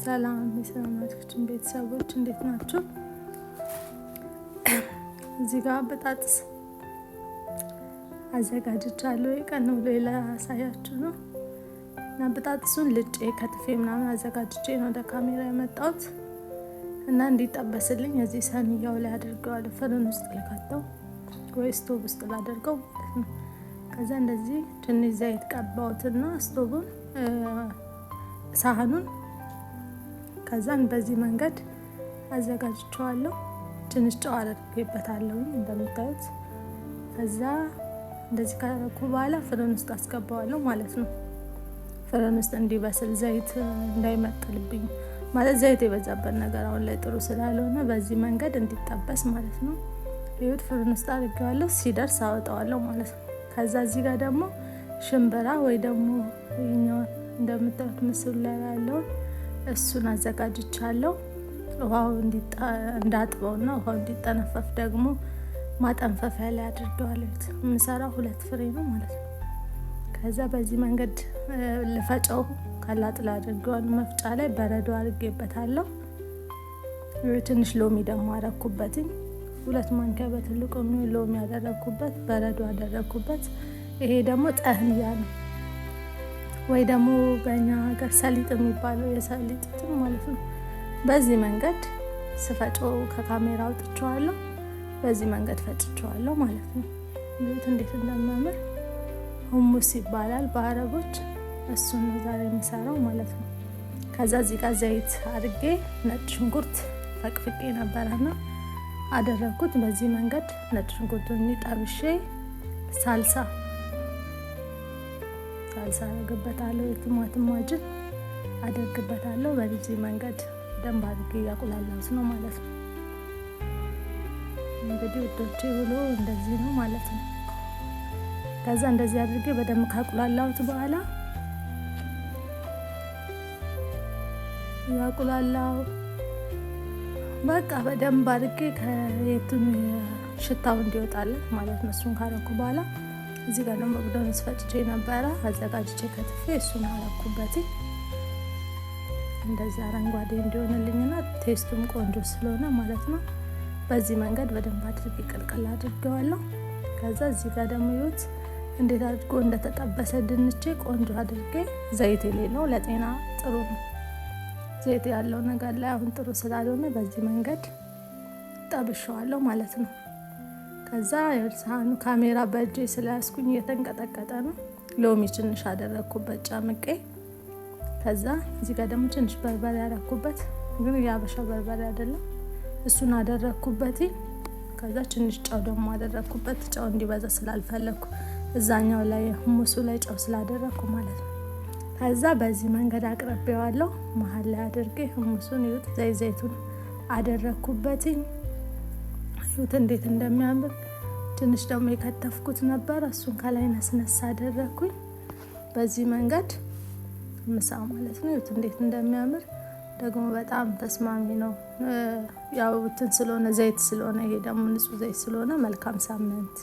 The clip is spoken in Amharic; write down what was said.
ሰላም የሰላም Kitchen ቤተሰቦች እንዴት ናችሁ? እዚህ ጋር በጣጥስ አዘጋጅቻለሁ። የቀን ውሎ ላሳያችሁ ነው እና በጣጥሱን ልጬ ከትፌ ምናምን አዘጋጅቼ ነው ወደ ካሜራ የመጣሁት እና እንዲጠበስልኝ እዚህ ሰንያው ላይ አድርገዋለሁ። ፍርን ውስጥ ልከተው ወይ ስቶቭ ውስጥ ላደርገው ማለት ነው። ከዛ እንደዚህ ትንሽ ዘይት ቀባሁትና ስቶቡን ሳህኑን ከዛን በዚህ መንገድ አዘጋጅቸዋለሁ። ትንሽ ጨው አድርጌበታለሁ እንደምታዩት። ከዛ እንደዚህ ካደረኩ በኋላ ፍርን ውስጥ አስገባዋለሁ ማለት ነው። ፍርን ውስጥ እንዲበስል ዘይት እንዳይመጥልብኝ ማለት ዘይት የበዛበት ነገር አሁን ላይ ጥሩ ስላልሆነ በዚህ መንገድ እንዲጠበስ ማለት ነው። ይኸው ፍርን ውስጥ አድርጌዋለሁ። ሲደርስ አወጣዋለሁ ማለት ነው። ከዛ እዚህ ጋር ደግሞ ሽምብራ ወይ ደግሞ ይኸኛው እንደምታዩት ምስሉ ላይ ያለውን እሱን አዘጋጅቻለሁ። ውሃው እንዳጥበውና ውሃው እንዲጠነፈፍ ደግሞ ማጠንፈፊያ ላይ አድርጌዋለሁ። የምሰራው 2 ፍሬ ነው ማለት ነው። ከዛ በዚህ መንገድ ልፈጨው ከላጥላ አድርጌዋለሁ። መፍጫ ላይ በረዶ አድርጌበታለሁ። ትንሽ ሎሚ ደግሞ አረኩበትኝ። 2 ማንኪያ በትልቁ የሚሆን ሎሚ አደረኩበት፣ በረዶ አደረኩበት። ይሄ ደግሞ ጠህንያ ነው ወይ ደግሞ በእኛ ሀገር ሰሊጥ የሚባለው የሰሊጥ ማለት ነው። በዚህ መንገድ ስፈጨው ከካሜራ አውጥቼዋለሁ። በዚህ መንገድ ፈጭቼዋለሁ ማለት ነው። እንዴት እንዴት እንደሚያምር ሁሙስ ይባላል በአረቦች። እሱን ነው ዛሬ የምሰራው ማለት ነው። ከዛ እዚህ ጋር ዘይት አድርጌ ነጭ ሽንኩርት ፈቅፍቄ ነበረና አደረኩት። በዚህ መንገድ ነጭ ሽንኩርቱን ጠብሼ ሳልሳ አደርግበታለሁ። የቲማቲም ማጅን አደርግበታለሁ። በዚህ መንገድ ደንብ አድርጌ እያቁላላሁት ነው ማለት ነው። እንግዲህ ውዶቼ ብሎ እንደዚህ ነው ማለት ነው። ከዛ እንደዚህ አድርጌ በደንብ ካቁላላሁት በኋላ ያቁላላው በቃ በደንብ አድርጌ ከየቱን ሽታው እንዲወጣለት ማለት ነው። እሱን ካረኩ በኋላ እዚህ ጋር ደግሞ መቅደስ ፈጭቼ ነበረ አዘጋጅቼ ከትፌ እሱን አረኩበት። እንደዚህ አረንጓዴ እንዲሆንልኝና ቴስቱም ቆንጆ ስለሆነ ማለት ነው። በዚህ መንገድ በደንብ አድርጌ ቅልቅል አድርጌዋለሁ። ከዛ እዚህ ጋር ደግሞ ይዩት እንዴት አድርጎ እንደተጠበሰ ድንቼ ቆንጆ አድርጌ ዘይት የሌለው ለጤና ጥሩ ነው። ዘይት ያለው ነገር ላይ አሁን ጥሩ ስላልሆነ በዚህ መንገድ ጠብሼዋለሁ ማለት ነው። ከዛ ሳህኑ ካሜራ በእጄ ስለያዝኩኝ እየተንቀጠቀጠ ነው። ሎሚ ትንሽ አደረኩበት ጨምቄ። ከዛ እዚህ ጋር ደግሞ ትንሽ በርበሬ አደረኩበት፣ ግን የሀበሻ በርበሬ አይደለም፣ እሱን አደረኩበት። ከዛ ትንሽ ጨው ደግሞ አደረኩበት፣ ጨው እንዲበዛ ስላልፈለኩ እዛኛው ላይ ሁሙሱ ላይ ጨው ስላደረኩ ማለት ነው። ከዛ በዚህ መንገድ አቅርቤዋለሁ። መሀል ላይ አድርጌ ሁሙሱን ይዩት፣ ዘይቱን አደረኩበት። ይዩት እንዴት እንደሚያምር። ትንሽ ደግሞ የከተፍኩት ነበር፣ እሱን ከላይ ነስነስ አደረኩኝ። በዚህ መንገድ ምሳ ማለት ነው። ይዩት እንዴት እንደሚያምር ደግሞ በጣም ተስማሚ ነው። ያው እንትን ስለሆነ ዘይት ስለሆነ ይሄ ደግሞ ንጹህ ዘይት ስለሆነ መልካም ሳምንት።